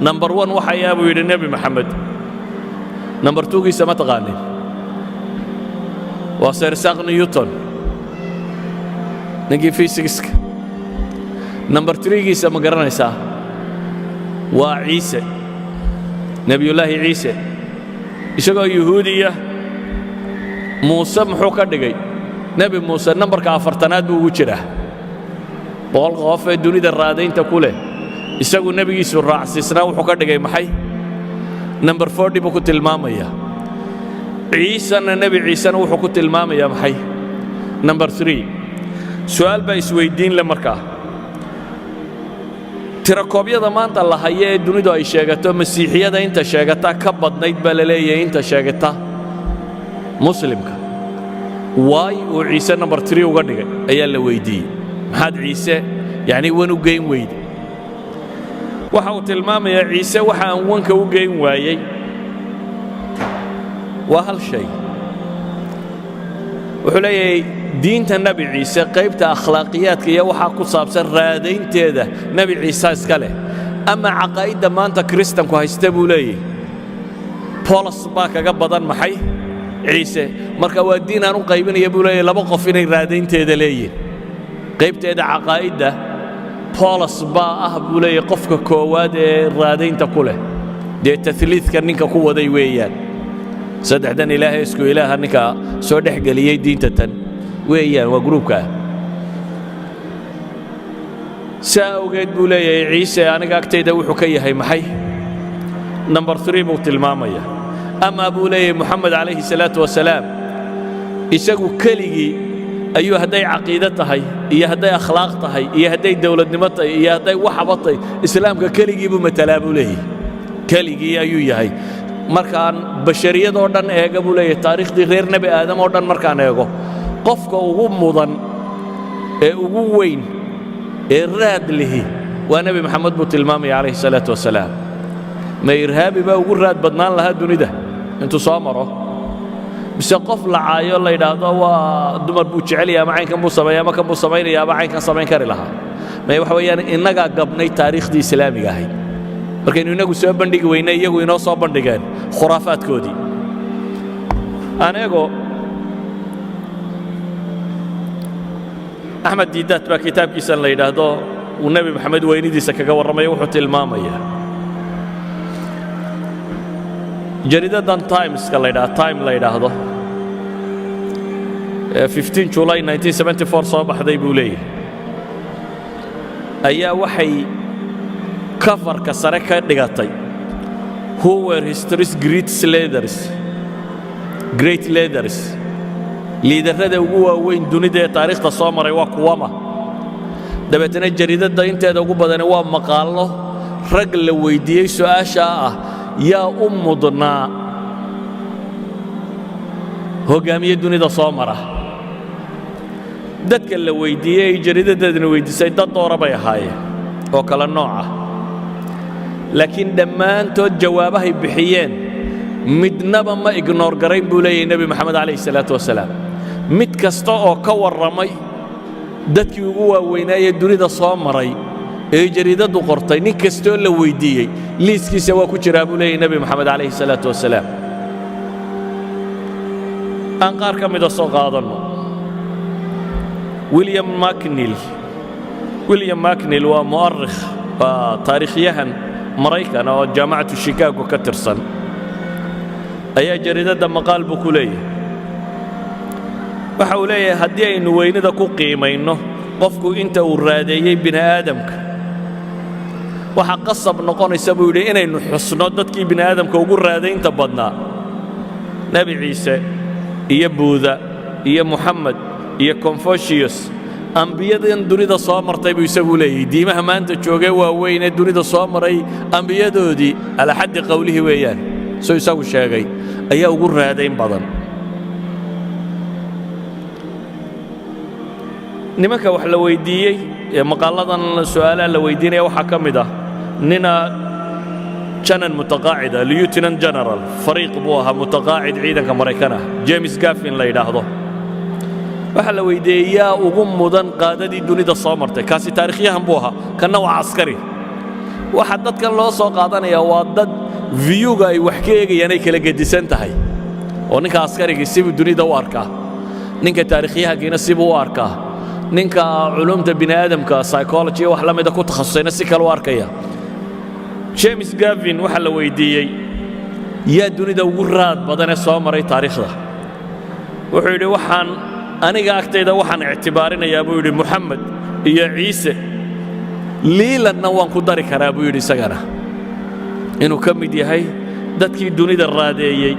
Number one waxayaa buu yidhi Nebi Maxamed. Number two-giisa ma taqaanin? Waa Sir Isaac Newton, ninkii fiisigiska. Number three-giisa ma garanaysaa? Waa Ciise, Nebiyullaahi Ciise, isagoo Yuhuudiya. Muuse muxuu ka dhigay? Nebi Muuse nambarka 40aad buu ugu jiraa 100ka qof ee dunida raadaynta ku leh. Isagu nebigiisu raacsiisnaa wuxuu ka dhigay maxay? Number 40 buu ku tilmaamayaa. Ciisena, Nebi Ciisena wuxuu ku tilmaamayaa maxay? Number three. Su'aal baa isweyddiin leh markaa: tirakoobyada maanta la hayo ee dunidu ay sheegato, Masiixiyada inta sheegata ka badnayd baa la leeyahay inta sheegata Muslimka. Waay uu Ciise number three uga dhigay ayaa la weyddiiyey. Maxaad Ciise yacnii one u geyn weyde? Waxa uu tilmaamayaa Ciise waxa aan one-ka u geyn waayey waa hal shay. Wuxuu leeyahay, diinta Nebi Ciise qaybta akhlaaqiyaadka iyo waxaa ku saabsan raadaynteeda Nebi Ciise iska leh, ama caqaa'idda maanta Kiristanku haysta, buu leeyahay, Bolos baa kaga badan maxay? Ciise. Marka waa diin aan u qaybinaya, buu leeyahay, laba qof inay raadaynteeda leeyihin. Qaybteeda caqaa'idda Bolos baa ah, buu leeyahay, qofka koowaad ee raadaynta ku leh. Dee tahliidka ninka ku waday weeyaan, saddexdan Ilaahay isku Ilaaha ninka soo dhex geliyey diinta tan weeyaan, waa group-kaa. Saa awgeed, buu leeyahay, Ciise aniga agtayda wuxuu ka yahay maxay? Number three buu tilmaamaya. Ama, buu leeyahay, Moxamed calayhi salaatu wasalaam isagu keligii ayuu, hadday caqiide tahay iyo hadday akhlaaq tahay iyo hadday dowladnimo tahay iyo hadday waxaba tahay, Islaamka keligii buu matalaa, buu leeyahay. Keligii ayuu yahay. Markaan bashariyadoo dhan eega, buu leeyahay, taariikhdii reer Nebi Aadam oo dhan markaan eego, qofka ugu mudan ee ugu weyn ee raad lihi waa Nebi Maxamed, buu tilmaamaya calayhi salaatu wasalaam. Ma irhaabi baa ugu raad badnaan lahaa dunida intuu soo maro, mise qof la caayo, la yidhaahdo waa dumar buu jecel yahay, ama caynkan buu sameeya, ama kan buu samaynaya, ama caynkan samayn kari lahaa? May, waxa weeyaan innagaa gabnay taariikhdii Islaamiga ahayd. Markaynu innagu soo bandhigi weynay, iyagu inoo soo bandhigeen khuraafaadkoodii. Aneego Axmed Diidaat baa kitaabkiisan la yidhaahdo uu Nebi Maxamed weynidiisa kaga warramaya, wuxuu tilmaamayaa jariidadan Timeska la ydhaha, Time la yidhaahdo, ee 15 July 1974 soo baxday, buu leeyahay, ayaa waxay cover-ka sare ka dhigatay "Who were history's great leaders?" Great leaders, leader-rada ugu waaweyn dunida ee taariikhda soo maray waa kuwama? Dabeetana jariidadda inteeda ugu badani waa maqaallo rag la weyddiiyey su'aashaa ah: yaa u mudnaa hoggaamiye dunida soo mara? Dadka la weyddiiyey ay jariidaddeedna weyddiisay dad doora bay ahaayeen oo kala nooc ah, laakiin dhammaantood jawaabahay bixiyeen midnaba ma ignore garayn, buu leeyahay, Nebi Moxamed calayhi salaatu wasalaam. Mid kasta oo ka warramay dadkii ugu waaweynaayee dunida soo maray ee jariidaddu qortay, nin kastoo la weyddiiyey liiskiisa waa ku jiraa, buu leeyahay, Nebi Moxamed calayhi salaatu wasalaam. Aan qaar ka mida soo qaadanno. William McNeill. William McNeill waa mu'arikh, waa taariikhyahan Maraykan oo Jaamacatu Chicago ka tirsan, ayaa jariidadda maqaal buu ku leeyahay. Waxa uu leeyahay, haddii aynu weynida ku qiimayno qofku inta uu raadeeyey bini aadamka, waxaa qasab noqonaysa, buu yidhi, inaynu xusno dadkii bini aadamka ugu raadaynta badnaa: Nebi Ciise iyo Buuda iyo Moxamed iyo Confucius. Ambiyadan dunida soo martay, buu isagu leeyahay, diimaha maanta joogee waaweyn ee dunida soo maray ambiyadoodii, calaa xaddi qowlihi weeyaan, suu isagu sheegay, ayaa ugu raadayn badan. Nimanka wax la weyddiiyey ee maqaalladan su'aalaha la weyddiinaya waxaa ka mid ah nina janan mutaqaacida, lieutenant general fariiq buu ahaa, mutaqaacid ciidanka Maraykan ah, James Gaffin la yidhaahdo. Waxaa la weyddiiyey yaa ugu mudan qaadadii dunida soo martay. Kaasi taarikhyahan buu ahaa, kanna waa caskari. Waxa dadkan loo soo qaadanaya waa dad view-ga ay wax ka eegayaan ay kala gedisan tahay, oo ninka askarigii sibuu dunida u arkaa, ninka taariikhyahankiina sibuu u arkaa, ninka culumta bini aadamka, psychology, wax la mida ku takhasusayna si kale u arkaya. James Gavin waxaa la weyddiiyey, yaa dunida ugu raad badanee soo maray taariikhda? Wuxuu yidhi, waxaan aniga agtayda waxaan ictibaarinayaa, buu yidhi, Moxamed iyo Ciise, Lelandna waan ku dari karaa, buu yidhi, isagana inuu ka mid yahay dadkii dunida raadeeyey.